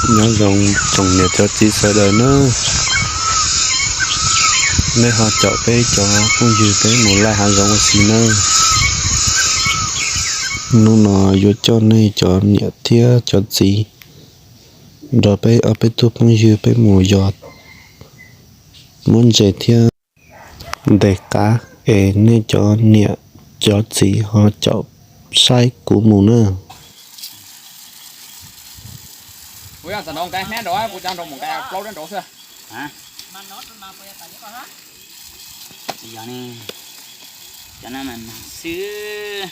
Nyob zoo tsoom niam cov txiv sawv daws nawb, nej ho caum peb cov phooj ywg peb mus laij hav zoov ua si nawb. Hnub no yuav coj nej cov niam thiab cov txiv nrog peb ob peb tug phooj ywg peb mus yos muab ntses thiab ntes qab es nej cov niam cov txiv ho caum saib kuv mus nawb. Kuv yog txawm nrau nqaij hnab nrau, kuv cov nrau mus nqaij plaub rab nrau xwb. Yog ne, cov no mas mag xwb.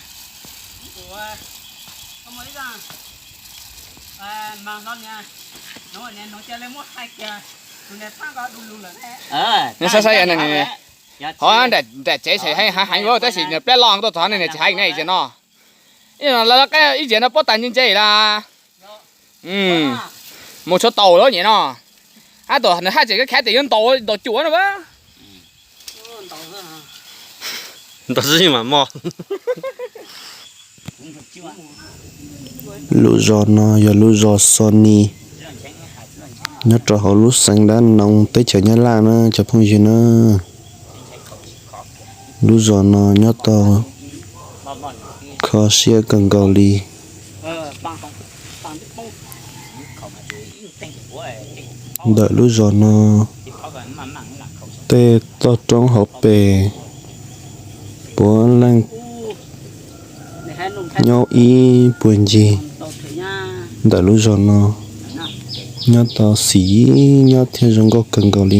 Nws saib saib, qhov nram tsev ces heev heev tab sis nws plab loj tuaj txog ne nws tsis heev ne, ib ziag no. Ib ziag no lawv qab ib ziag no pob tas ntse ntse lawm. Mus tshuav taus lawm nyem no. Ab, nws haj tseem khav tias yuav ntaus, ntaus cuam no. Ntaus xwb mas mog. Lub zos no yog lub zos Xo Ni, nyob rau hauv lub xeev Dab Noo teb chaws Nyab Laj na cov phooj ywg na. Lub zos no nyob tau kho siab kawg nkaus li. Ntawm lub zos no tej toj roob hauv pes puav leej nyob ib puag ncig ntawm lub zos no, nyob tau xis nyob thiab zoo nkauj kawg nkaus li.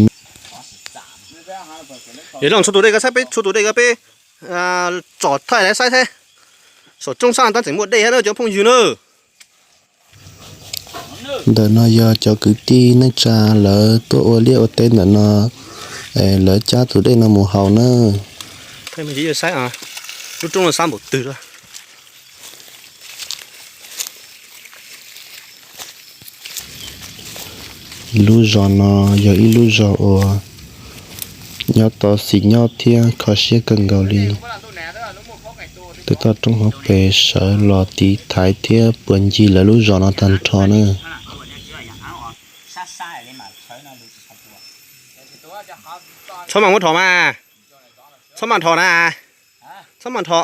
Yog los tshuav tus dej ko saib, peb tshuav tus dej ko peb tsom thaij lawv saib thiab. Saum roob sab tab tseem muaj dej thiab na cov phooj ywg na. Ntawm no yog cov kwv tij neej tsa lawv tuaj ua liaj ua teb ntawm no, lawv cab tus dej no mus haus na. Lub roob no sab npaum twg. Lub zos no yog ib lub zos uas nyob tau xis nyob thiab kho siab kawg nkaus li. Tej toj roob hauv pes sawv los tiv thaiv thiab puas ncig lawv lub zos no tag nrho na. Txhob mam muab rho mas. Txhob mam rho na. Txhob mam rho.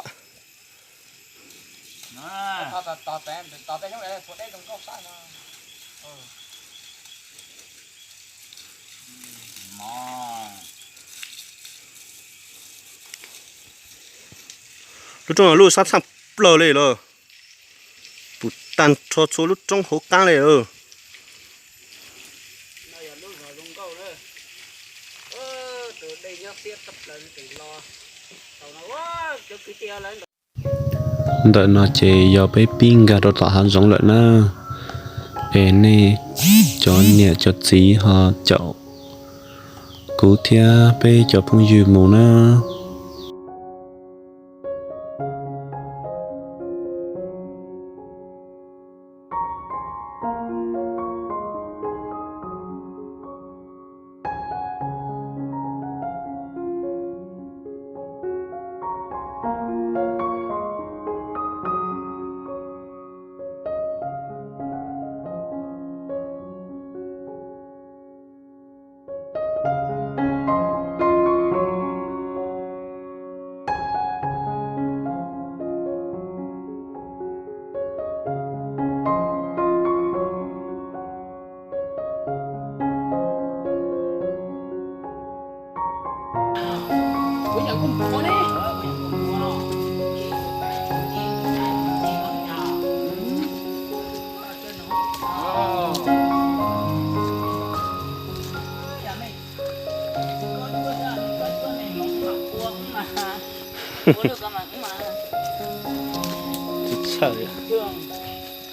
Lub roob no lub sab txhaj plaws li lawm. Puv tag nrho txhua lub roob hauv qab li lawm. Ntawm no ces yog peb pib nkag rau tom hav zoov lawm na. Es nej cov niam cov txiv ho caum kuv thiab peb cov phooj ywg mus na.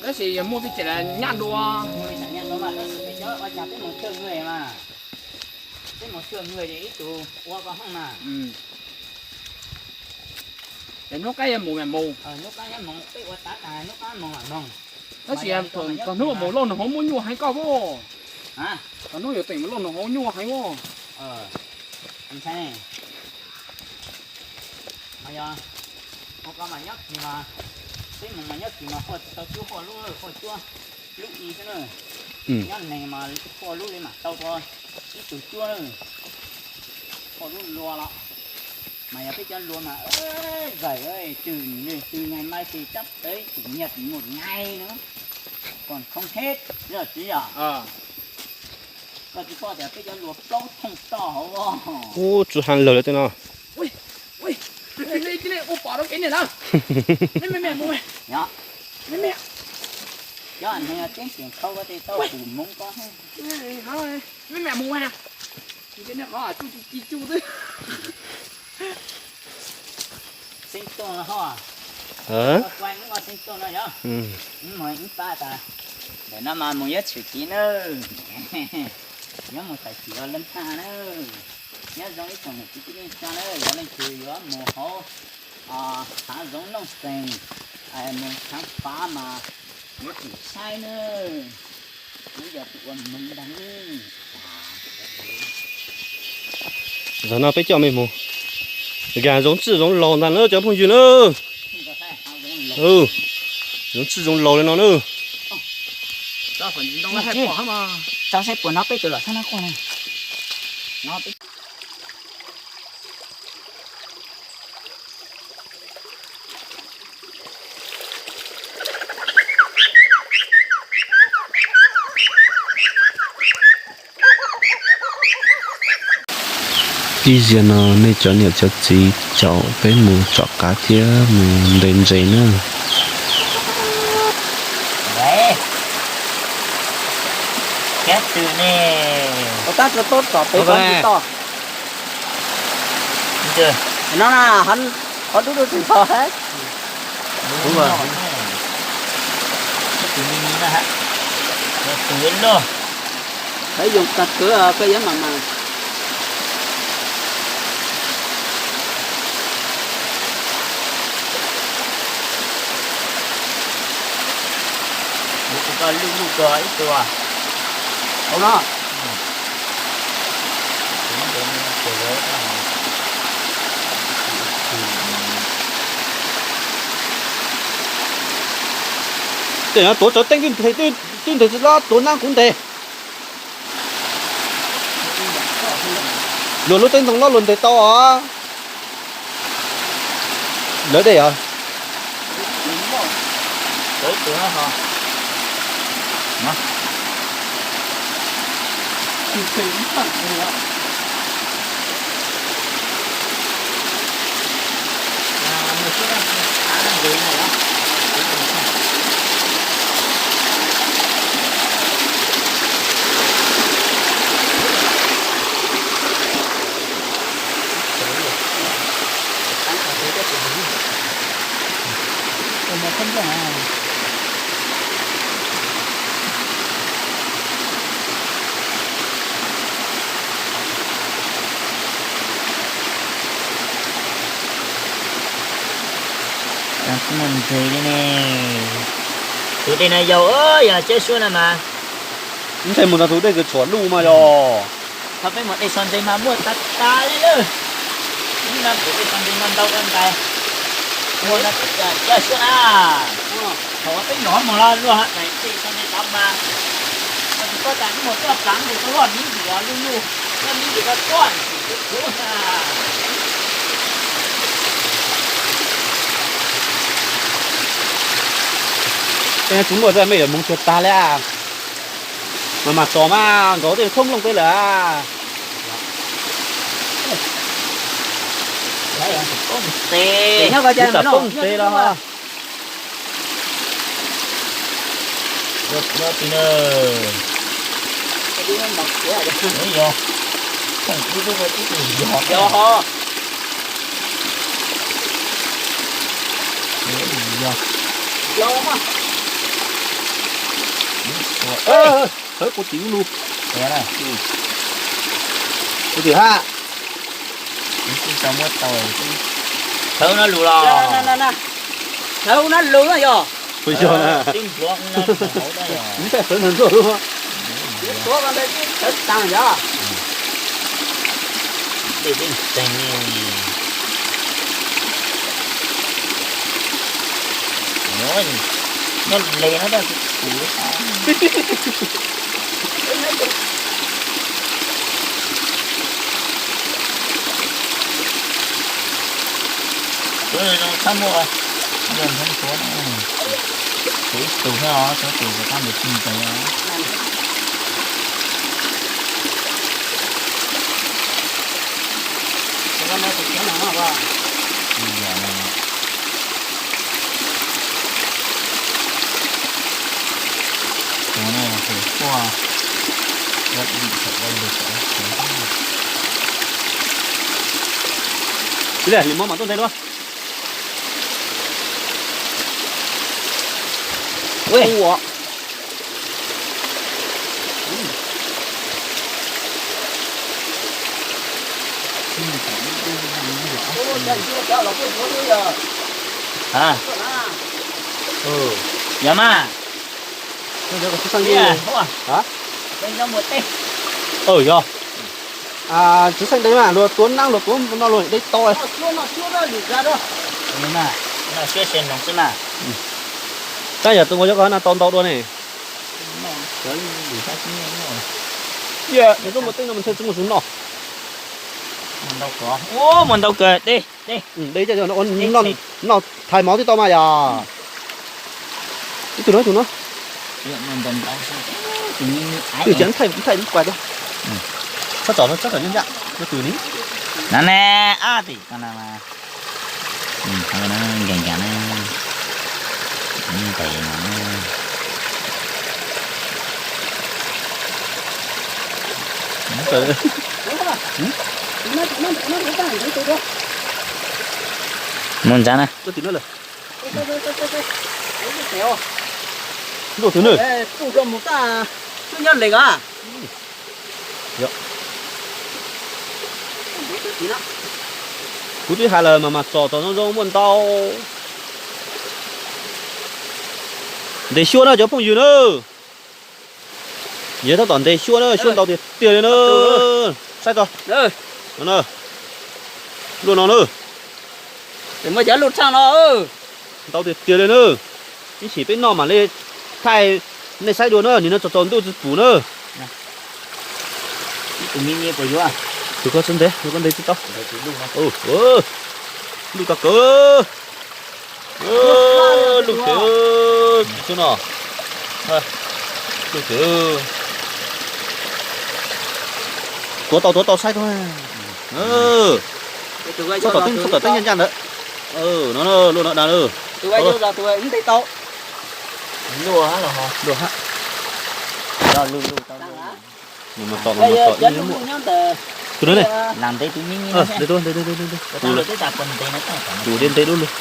Tab sis yog muaj peb ces nyaj dua. Hnub qab yuav mus mas mus. Tab sis thaum hnub mus lauj nws hauv muaj nyuaj heev koj pab. Thaum hnub yuav teem mus lauj nws hauv nyuaj heev pab. Mas yog, ua ko mas nyob kis mas, peb mus mas nyob kis mas quaj tsis tau cuab, quaj lub, quaj cuab lub i xwb na. Nyob neeg mas poj lub li mas tau tau ib tug cuab na, poj lub lua los, mas yog peb cov lua mas, zais, twg nws twg ngày mai thì chắc tới chủ nhật một ngày nữa, còn không hết, yog tsis yog? Koj tsis pom tias peb cov lua plaub thooj toj hauv. Ub, tsuas ha lawg lawm tej no. Ua pom rau kev niam na. Cov neeg teb tseem khau ko tej tau pum moov ko. Xeeb Tooj no ho, koj kuaj ib ua Xeeb Tooj no yog, ib mus ib pab tas, ntawm no mas mus yuav tshwm kiv nawb, yuav mus tawm txim ua leej haj nawb, nyob zoo ib tsoom niam txiv kwv tij neej tsa nawb, yog leej twg yuav mus hauv hav zoov Looj Xees, mus khaav pav mas yuav tsum saib nawb, kuv yog tus ua moov ntag. Zaum no peb coj mej mus, hav zoov txwj zoov laus ntag nawb cov phooj ywg nawb. Zoov txwj zoov laus li no nawb. Tso saib puas hnov peb tus los thab nab quaj na. Ib zaug no nej cov niam cov txiv caum peb mus tsom qav thiab mus ntes ntses na. No na, qhov dub dub tsis nto hab. Hab yoo tag kawg koj yuav mam mas. Kuv kuv koj luj luj koj ib tug hauv no. Tej no tuav tsawv teeb twb ntes, twb ntes tsis los tuav nab kuv ntes. Luag lub teeb ntoo los luag ntes tau os. Lawv dej os. Tus dej no yau, yog ceb suab no mas. Ntshai mus txog tus dej kws tshuam luj mas yog. Thaum peb mus dej so ntses mas muaj tas tas li lawm. Ib no kuv dej so ntses no ntau koj ntais. Muaj no caj suab na. Thaum peb nyuam mus los luag hais dej so ntses tod mas, koj tsis paub tas ib mus tuaj plav ntses koj luaj miv ntsis los luj luj, luaj miv ntsis koj tuaj ntsis kuv. Tej no tsis muaj, mej yuav moog tsuag tag li. Mas mas tso mas nkaus tej txhob nplooj tej lawm. Nyob kom tas poob ntev los. Sawv puag tim lub lug. Puag tim hab. Sawv no lug los. Sawv no lug na yog. Puas yog na? Sawv ntawm ntsuag lug. Sawv taag yog. Dej teeg. Nyob le no tab sis kuv Txhob muaj, yog ntxhab suav, kuv ib tug thiab os, txhob tus rov qab mus txij ntev os. Ib pliag, lim mov mam tuaj ntes dua. Ua. Yog mas. Yog. Txiv xeeb de mas luag tuav nab luag tuav no luag de tau. Tab yog tus nqua cov ko na tau ntau dua ne. Nws tub muaj teeb no mas ntshe tsis muaj tus noj. Muaj ntau kawg, de, de. Noj thaiv mov twb tau mas yog. Ib tug no, ib tug no. Twb txaij txaij kuas. Txhob txom, txhob txom ncaj ncaj, tus ni. Na ne, ab tim ko na. Nkees nkees na. Ntev no. Mus ntsa na. Ntuj, twg nws. Kuv twb hais lawm mas mas txom txom zoo zoo muaj ntau. Ntes xyuas na cov phooj ywg na. Yog tab tom ntes xyuas na, xyuas ntau tiag tiag li na. Saib tso. Luaj no na. Ntau tiag tiag li na. Ib chim peb noj mam li thaij nej saib dua na, nim no tsaus tsaus ntuj tsis pum na. Tus koj tsis ntev, tus koj ntev tsis tau. Luj tau kawg. Luj them, tsis xub no. Luj them. Tuav tau, tuav tau saib tau. Txhob tom teeb, txhob tom teeb ncaj ncaj ntawd. No, luaj no dag. Luaj hab. Tus no ne. Ntev, ntev, ntev, ntev. Kuv ntev dub lug.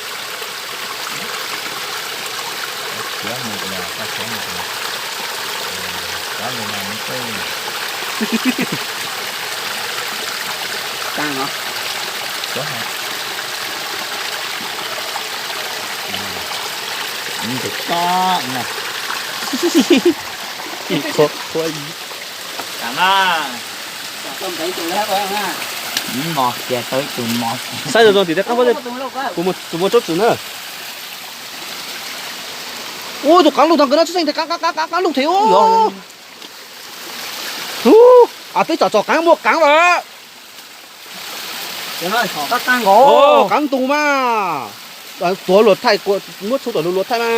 Saib zoo zoo tim tej qaab, kuv mus tsob txwm na. Ub, tus qaav lug tag kawg no, tsis xeeb tes qaav, qaav, qaav lug thiab. Ub, peb tsom tsom qaav muaj qaav lawm. Qaav ntug mas. Tuav luag thaij, muab tshub tom luag thaij mas.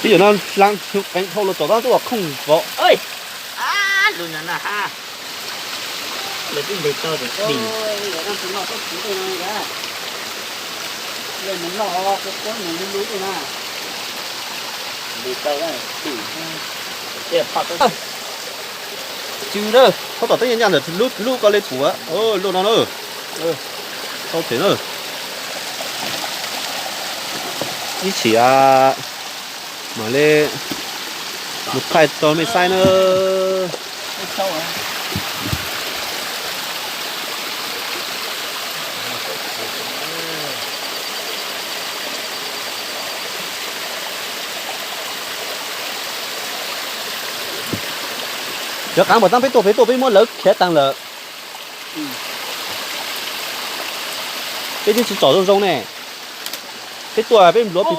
Peb yawm no qeev dhau luag tsom tab tuaj khooj vov. Txhob tom teeb ncaj ncaj ntawm lub koj li pum. Luaj no na. Tau them na. Ib chim mam li mus thaij rau mej saib na. Cov qaav npaum taab peb tuaj, peb tuaj peb muab lawv khiav taag lawm. Peb twb tsis tsom zoo zoo ne. Peb tuaj peb npluav pis.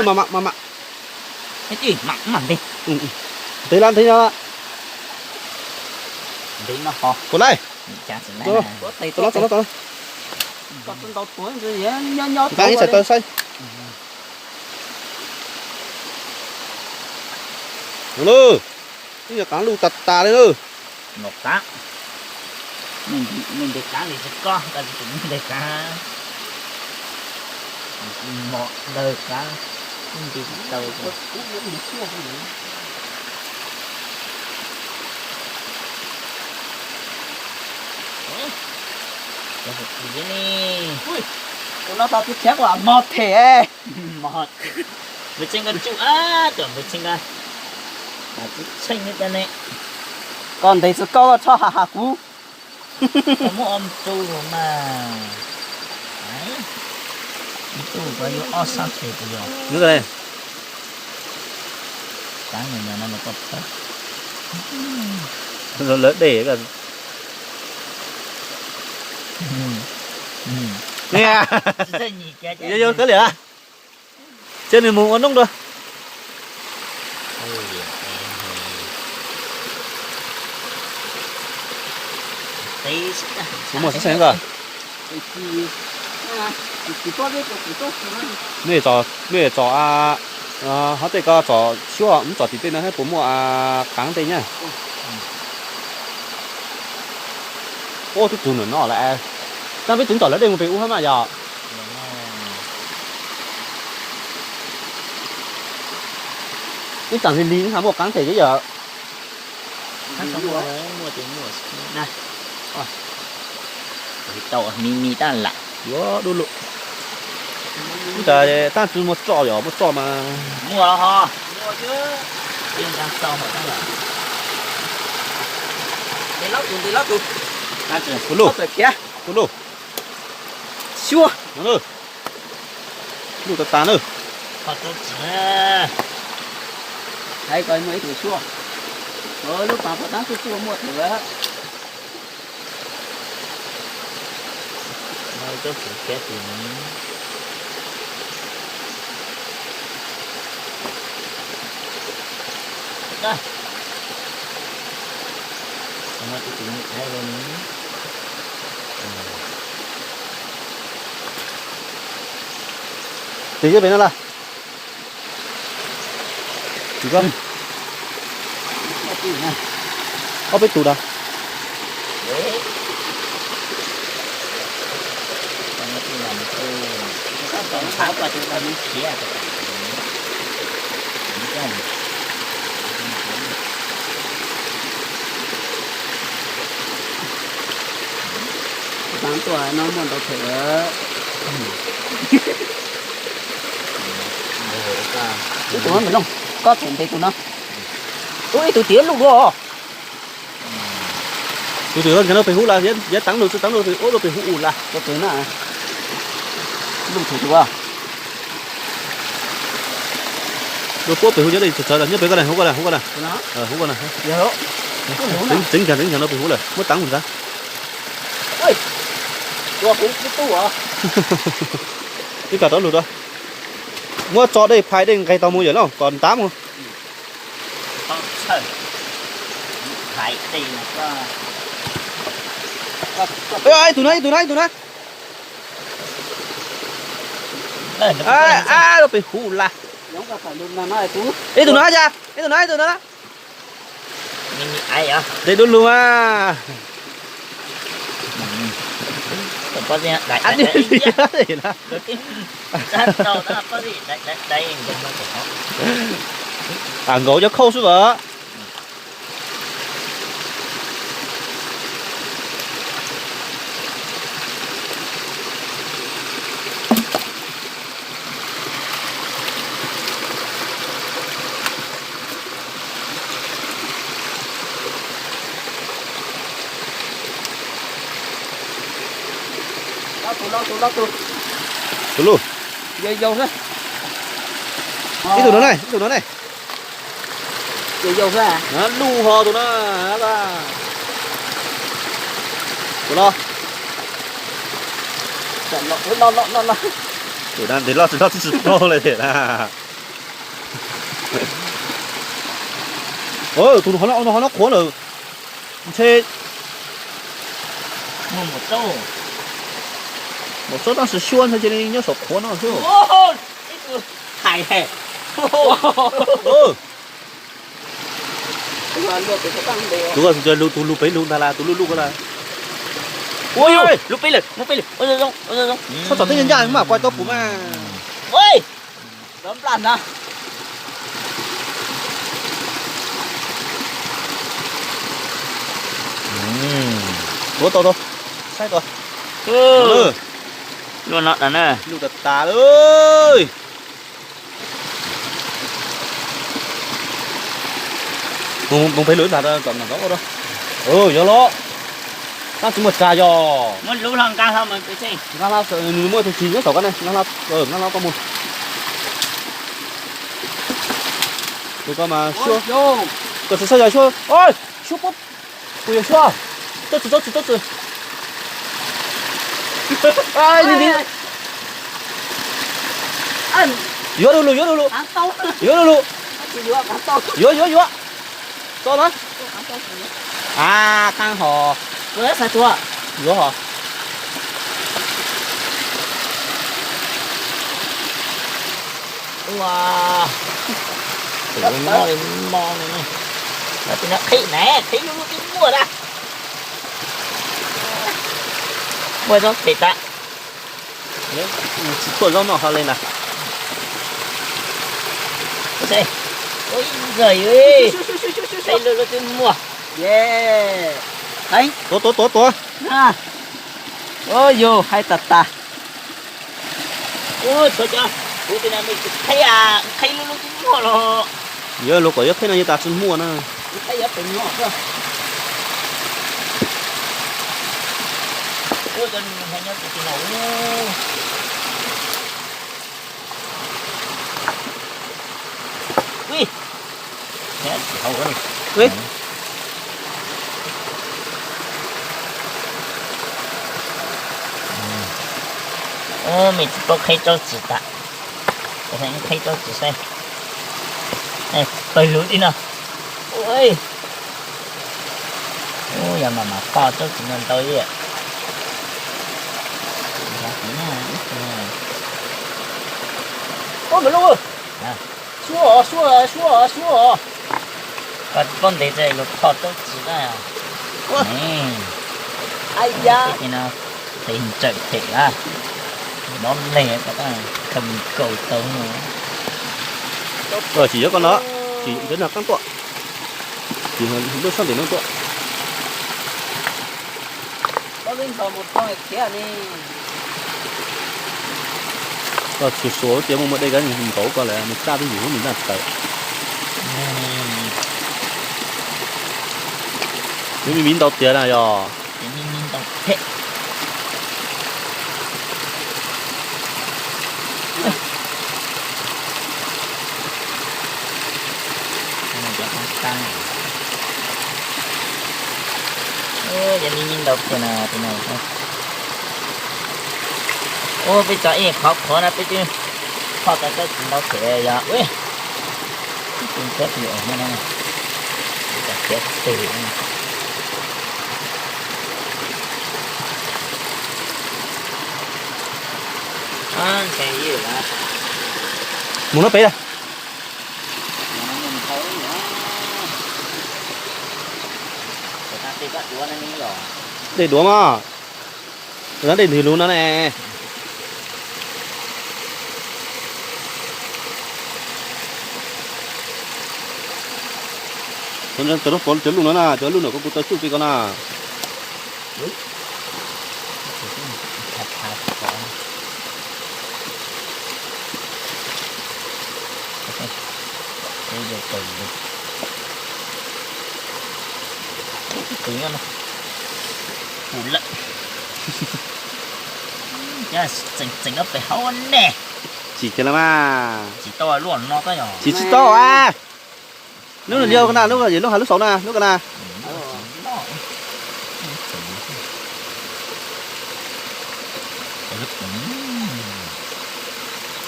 Mam mam mam mam. Ntev lawm ntev lawm. Puas laij? Txav los txav los txav los. Nqa ib txhais taw saib. Ib nyuag qaav luj tas tas li na. Ntev qaav li tsis koj, tab sis ntev qaav, mos dawg qaav, nti tsis tau. Tus no tau tib thiab ua mos them. Npawg Tsheej nkawd tsuj, cov npawg Tsheej nkawd, tib Tsheej ne. Koj ntev tsis koj, koj txhob has has kuv. Koj muab ob tug mas, ib tug koj yuav ob sab tes puas yog? Lawv dej. Yog yog kawg liam, cia nws mus ua noob dua. Muaj xeeb xeeb koj. Nej tsom, nej tsom, hov tej ko tsom suab, tsom tim tej no thiab puas muaj qaav tej nyab. Ua tub tug num no lawm, tab peb tseem tsom lawv dej mus pem ub hab mas yog. Ib taam li li ha muaj qaav tej yog. Tau mi mi tab lam yuav dub lug. Ib tas tab tsi muaj tsoj yog muaj tsoj mas. Muaj ho. Ntev lawm tus, ntev lawm tus. Tus lug, tus lug. Xyuas. Luj tas tas na. Hais ko muaj ib tug xyuas. Lub pas pov tab tuj tuaj muaj tug lawm. Tes yog pem no lawm. Ob peb tus da. Ib tug no, koj tseem ntes tus no. Ub, ib tug tim luj dua. Tus twg nkag no pem hub lawm, yav tav lug tsi tav lug pem, ub, lug pem hub u lawm. Lug puab pem hub cov dej txawv txawv lawm, nyob pem ko na, hub ko na, hub ko na, hub ko na. Tseev nkag, tseev nkag no pem hub lawm, muab tav mus ntag. Ib koj rov lug rua. Muab tso dej phais dej nqes tau mus yawm no kom ntav mus. Ib tug na, ib tug na, ib tug na. Lug pem hub lawm. Ib tug na, ib tug na, ib tug na. Tes dub lug mas. Nkaus cov khauj xwb as. Tus lug. Ib tug no ne, ib tug no ne. Luj ho tus no. Tus no. Los los los los. Tus na ntes loj tsis loj tsis tsis paub li thiab na. Tus no qhuav lawm. Ntshe maum txob tab sis xyuab ntshe cia li nyob saum qhuav no xwb. Tus tus lus peb lus ntag las, tus lus lus ko las. Ua lus peb lawm, lus peb lawm. Txhob tsom twb ncaj ncaj mam kuaj tau kuv mas. Tuav tau tau, saib tau. Luaj no tas na, luaj tas tas lawm. Mus pem lub ntag, tom ntawd ua rau. Yog los, tab tsis muaj tsag yog. Muab lub hlo nqa hlo mas pem seb. Nqa hlo, nws muaj tus tsis nyob saum ko ne, nqa hlo, nqa hlo koj mus. Tus ko mas xyuab, koj tsis saib yog xyuab, xyuab pob, kuv yog xyuab. Tsob txwm, tsob txwm, tsob txwm. Yuav du lug, yuav du lug, yuav du lug, yuav yuav yuav. Tso na. A, qaab hos. Yuav hos. Ua, pem mo li mo li ne. Lawv tias no qhib ne, qhib lub lub twb muaj na. Muaj zoo phem tas. Tsis tuaj zaub noj ho li na. Qhib lub lub twb muaj. Tuav tuav tuav tuav. Yog hais tas tas. Ua, tsuav cov kuv tias no me tsis qhib, qhib lub lub twb muaj los. Yog luag kom yuav qhib no yog tas tsis muaj na. Me tsis paub qhib tsob txwm tas. Qhib tsob txwm saib. Pawg lug li no. Ua, yog mas mam pom tsob txwm no ntau ib yam. Xyuab, xyuab, xyuab, xyuab. Koj tsis paub ntes ces luag kho tsob txwm na. Ua, ai ya, no tes ntsawm phem a. Nov leg koj khaws mus kaus tau. Tsis yuav koj no, tsis yuav no qaab tuaj. Tsis lub sab ntim no tuaj. Koj tsis suav tias muaj muaj dej kab nkaus koj lawm nws tsaj twb yim hnub nws ntaj tawm. Yuav me miv ntau tiag na yog. Cov me miv ntau tiag na tus no. Ua, peb tso ib qhov qhuav no peb twb kho tau tsob txwm ntau thiab yog. Ua, ib tug thiab plig ua no, ib tug thiab plig. Mus no pem. Dej duav mas, dej ntws lug no ne. Cov lub no na, cov lub no kuv tau tsuj pem ko na. Tseem tseem ob pem hauv ne. Tsis kiag los mas. Tsis tau luaj no, tsis tsis tau a. Lub no liau ko na, lub lub hais lub saud na, lub ko na.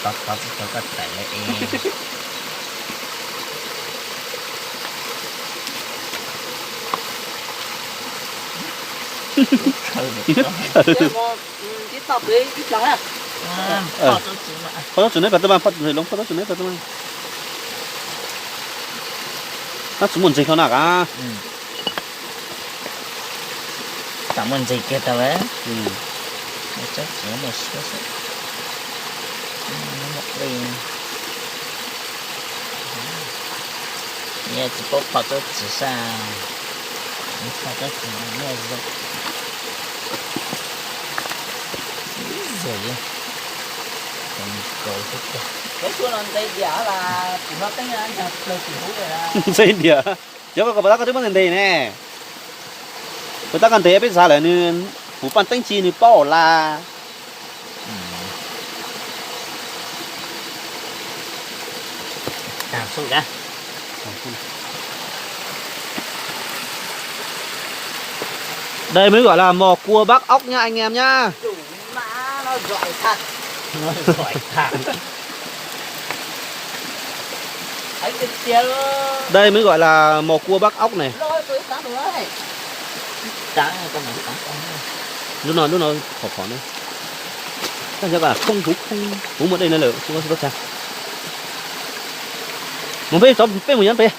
Thov txhua koj tawm lawm es. Phauj tub txim neb pem tub mas, phauj tub txim neb pem tub mas. Tab tsis muaj ntses hlo na ka. Tam muaj ntses kiag tau. Tsis paub phauj tub txim sab, phauj tub txim muaj zoo. Zoo li, zoo li, ntxhe diam. Cov koj kom puas tab koj twb muab ntes ntes ne. Puas tab koj ntes peb xav lawm nws puas paj teeb tsi nws paub las. Đây mới gọi là mò cua bắt ốc nha anh em nhá. Đây mới gọi là mò cua bắt ốc này. Lub no, lub no khov khov ne. Koj xav kom khoob huv khoob huv muaj dej no lawm, tsis tau tshaj. Mus peb, peb mus nyob pem.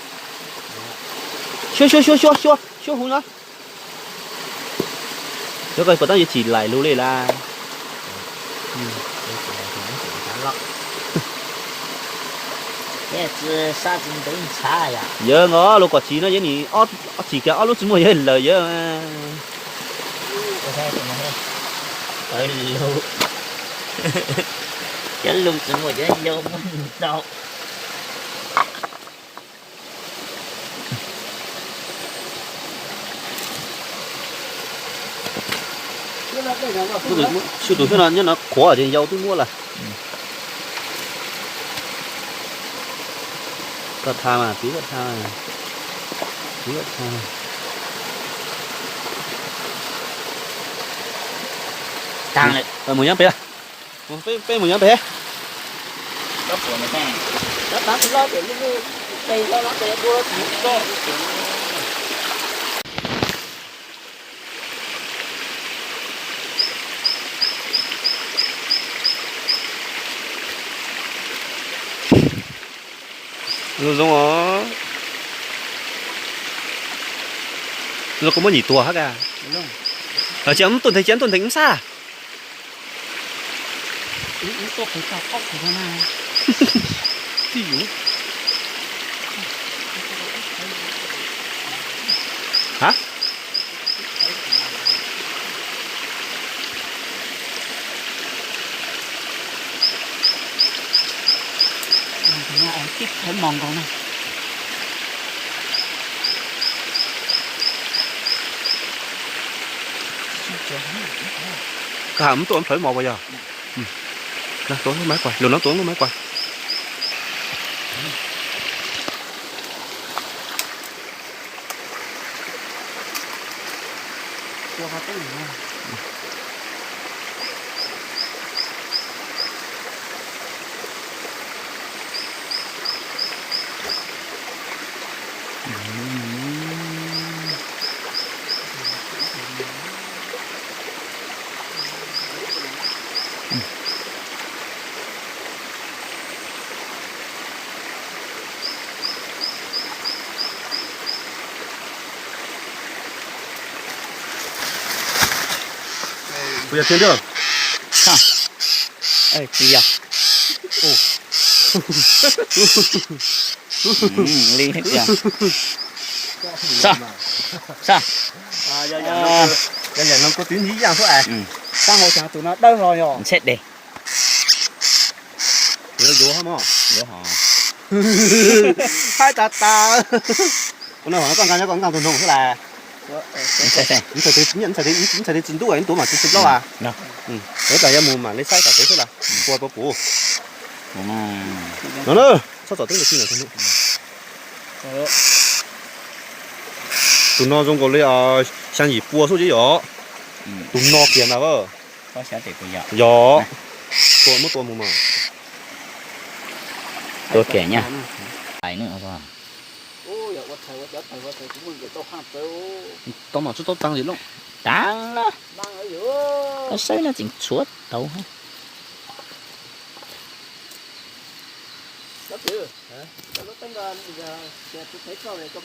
Xyuab xyuab xyuab xyuab xyuab huv no. Cov ko puas tab yuav tsim laim lug li las. Yawg nqos lug kom tsim no yawg nim tsim kiag ob lub tsis muaj yawg lawm yawg. Cov lug tsis muaj yawg yau muaj ntau. Sib tus xwb no nyob no qhuav ces yau twb muab lawm. Koj tha mas, txiv koj tha, txiv koj tha. Mus nyob pem, peb mus nyob pem. Zoo zoo os. Zoo koj muab nyim tuag hab ka. Cia mub tuaj nteeg, cia mub tuaj nteeg mub sab. Hab. Tib khawv mos nkaus na. Koj hab mub tuaj plhawv mos puas yog? Tuav lub maiv kuas, lug no tuav lub maiv kuas. Kuv yog thiab ntiag. Kuv yog. Li thiab tiag. Yog yam no kuv twv ib yam xwb es. Tab hau cas tus no dawb hlo yog. Ntshe deg. Yuav yuav hab mog. Yuav hov. Haib tas tas. Ua no koj nqa nyob koj nqa tus noog xwb las. Ntxhais tis ntxub es tuav mas tsis tsis plaub as. Tab tas yuav mus mam li saib tom tsev xwb las. Pua pua puv. No na, txhob txom teeb tus tij no. Tus no zoo nkaus li xya yim pua xwb ces yog. Tus no kiag ntag. Yog. Tua muab tua mus mas. Tua kiag nyab. Tau mas tsis tau taag li lauj. Taag lawm. Koj saib no tseem tshuav tau.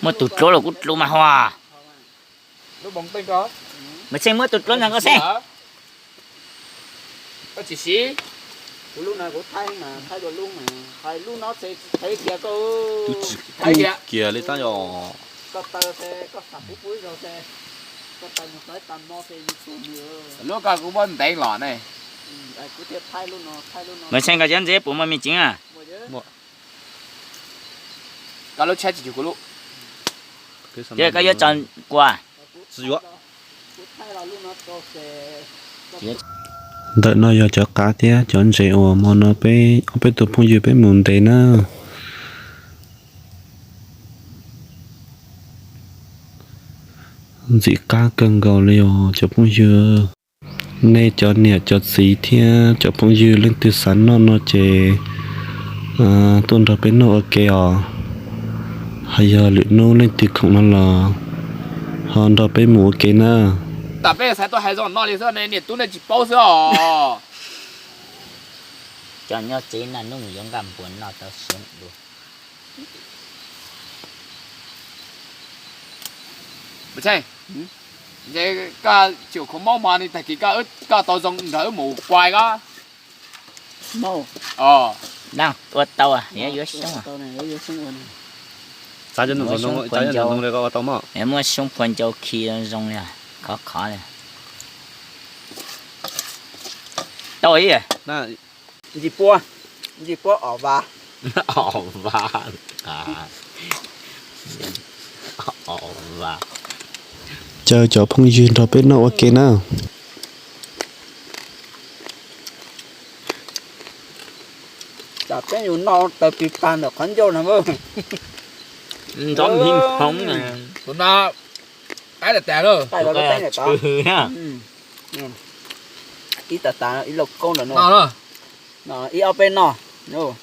Muaj tus dluab los kuv dlua mas hos. Mas Tsheej muab tus dluab ntawd koj xeeb. Tus tsis kub kiag li tab yog. Lub ko kuv muab ntev los ne. Mas Tsheej koj cov ntses puas muaj me ceev a? Koj lub tshab tsis cuag kuv lub. Ces koj yuav tso kua. Ntawm no yog cov qav thiab cov ntses uas hmo no peb ob peb tug phooj ywg peb mus ntes na. Ntxim qab kawg nkaus li os cov phooj ywg. Nej cov niam cov txiv thiab cov phooj ywg leej twg xav noj no ces tuaj nrog peb noj ua ke os. Hos yog lwm hnub leej twg khoom no los ho nrog peb mus ua ke na. Tas peb xav tuaj hais zoo no li xwb ne, niam tub nej tsis paub xwb os. Cov nyob tsev na hnub mus yuav nqaj npuas noj tau siav dua. Koj tsis khoom maub mas tag kis koj tau zoo nrog wb mus kuai ko. Ua tau, yuav xyoob. Muaj xyoob phua ncau khi zoo li, khov khov li. Tau ib. Ntsis puab, ntsis puab os vas. Os vas, os vas. Caw cov phooj ywg nrog peb noj ua ke na. Tsam peb yus noj taws pis pag ntawm qhov ncauj no. Ntxov mhij hmoov na. Tus no qaib tas tas lawm. Ib tas tas ib lauj kaub ntawm no. Ib ob peb noj. Nws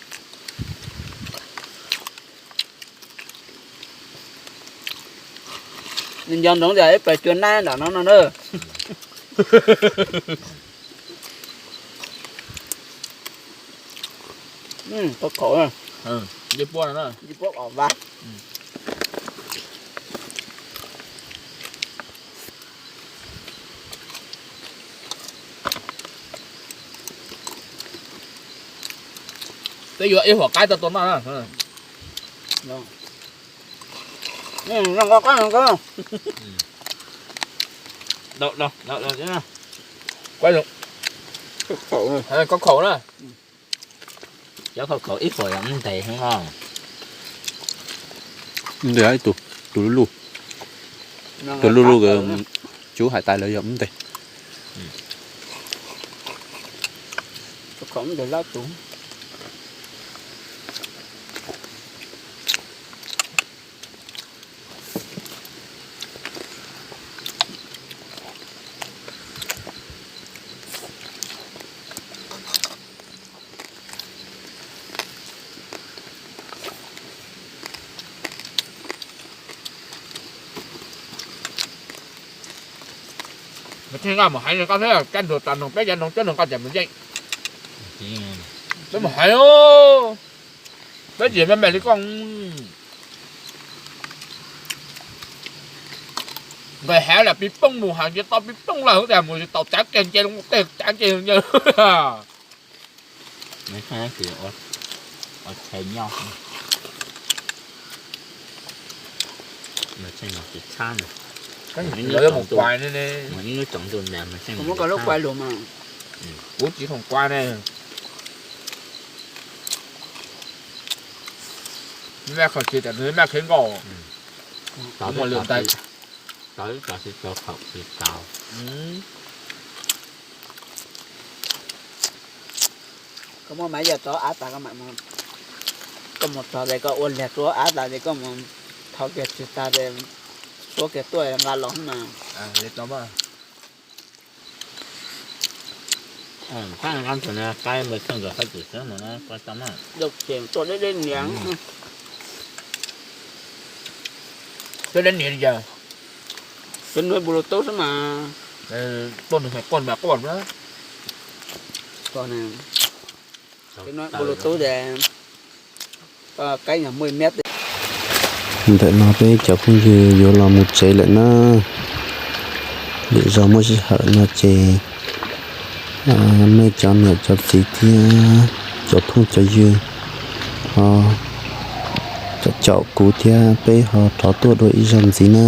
nco ntsoov tias ib pawg cua nab nram no no na. Tau khaum, nce puab os vas. Peb yuav ib huam qaib tau tua noj na. Khaum na. Cov khaum khaum ib huam yog mv ntes heev os. Tus luj luj, tus luj luj, cub hais tas lawv yog mv ntes. Mas thiaj nqa mus hais koj thiab, caj nroog tas noog peb cov noog coob noog koj cem mus yeej. Peb mus hais, peb tsis me me li koj. Nqis hav lam pib poob mus hais ces tau pib poob lawm, mus tau cav kiag nce, tej cav nce nce. Kuv tsis khoom kuai ne. Maj khaws tsis tas nws maj qhib nkauj. Koj muaj maiv yog tso av tas, koj mus txog ces koj ua liag rau av tas ces koj mus thau kiag tsis tas ces suab kiag tuaj nqa los mas. Qab ntawd qaib npawg Thoj nkawd hais tias xwb mas qab tau mas. Dej dej niam. Dej dej niam li cas? Peb nuaj bu lug tub xwb mas. Tuaj nws hais quaj mas quaj na. Peb nuaj bu lug tub ces qaib nyuag muaj miab. Ntawm no peb cov phooj ywg yuav los mus tsev lawm na. Lwm zaus muaj sij hawm no ces nej cov niam cov txiv thiab cov phooj cov ywg ho caum kuv thiab peb ho rov tuaj dua ib zaug ntxiv na.